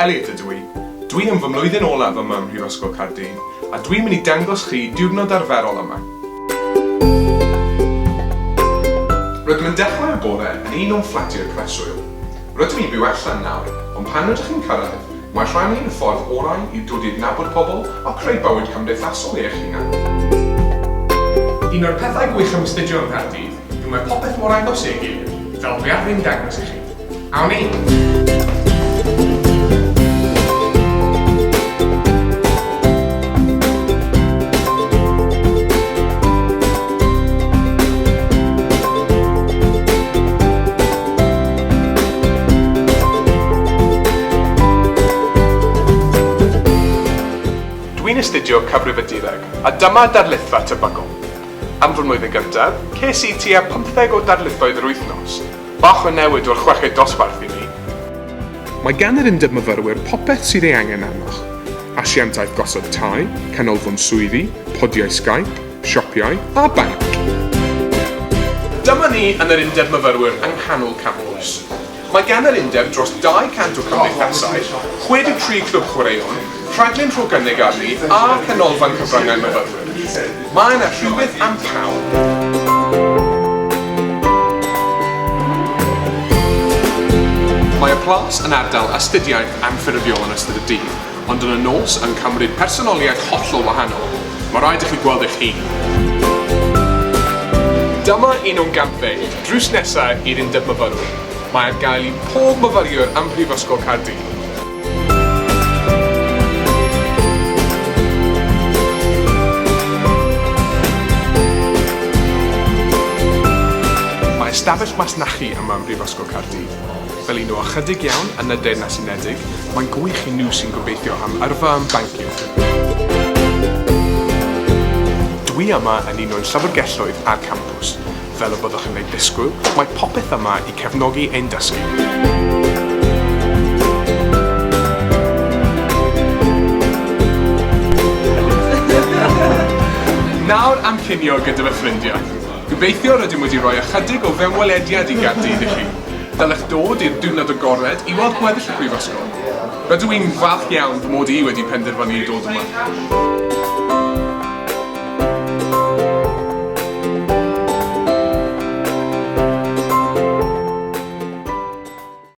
Elliot ydw i. Dwi yn fy mlwyddyn olaf yma ym Mhrifysgol Caerdydd, a dwi'n mynd i dangos chi diwrnod arferol yma. Rydym yn dechrau y bore yn un o'n fflatiau preswyl. Rydw i'n byw allan nawr, ond pan rydych chi'n cyrraedd, mae rhannu yn y ffordd orau i dod i adnabod pobl a creu bywyd cymdeithasol i eich hunan. Un o'r pethau gwych am astudio yng Nghaerdydd yw mae popeth mor agos i'w gilydd, fel dwi ar fin dangos i chi. Awn ni! Dwi'n astudio Cyfrifiadureg, a dyma darlithfa tebygol. Am fy mlwyddyn gyntaf, ces i tua pymtheg o darlithoedd yr wythnos. Bach o newid o'r chweched dosbarth i mi. Mae gan yr Undeb Myfyrwyr popeth sydd ei angen arnoch. Asiantaeth gosod tai, canolfan swyddi, podiau Skype, siopïau a banc. Dyma ni yn yr Undeb Myfyrwyr yng nghanol campws. Mae gan yr Undeb dros 200 o cymdeithasau, 63 clwb chwaraeon, rhaglen rho gynnig arni a chanolfan cyfryngau myfyrwyr. Mae yna rhywbeth am pawb. Mae y Plas yn ardal astudiaeth anffurfiol yn ystod y dydd, ond yn y nos yn cymryd personoliaeth hollol wahanol. Mae rhaid i chi gweld eich hun. Dyma un o'n gampfeydd, drws nesa i'r Undeb Myfyrwyr. Mae ar gael i pob myfyriwr ym Mhrifysgol Caerdydd. Mae ystafell masnachu yma ym Mhrifysgol Caerdydd. Fel un o ychydig iawn yn y Deyrnas Unedig, mae'n gwych i nhw sy'n gobeithio am yrfa yn bancio. Dwi yma yn un o'n llyfrgelloedd ar campws. Fel y byddwch yn ei ddisgwyl, mae popeth yma i cefnogi ein dysgu. Nawr am cinio gyda fy ffrindiau. Gobeithio rydym wedi rhoi ychydig o fewnwelediad i Gaerdydd i chi. Dylech dod i'r diwrnod agored i weld gweddill y Brifysgol. Rydw i'n falch iawn fy mod i wedi penderfynu dod yma.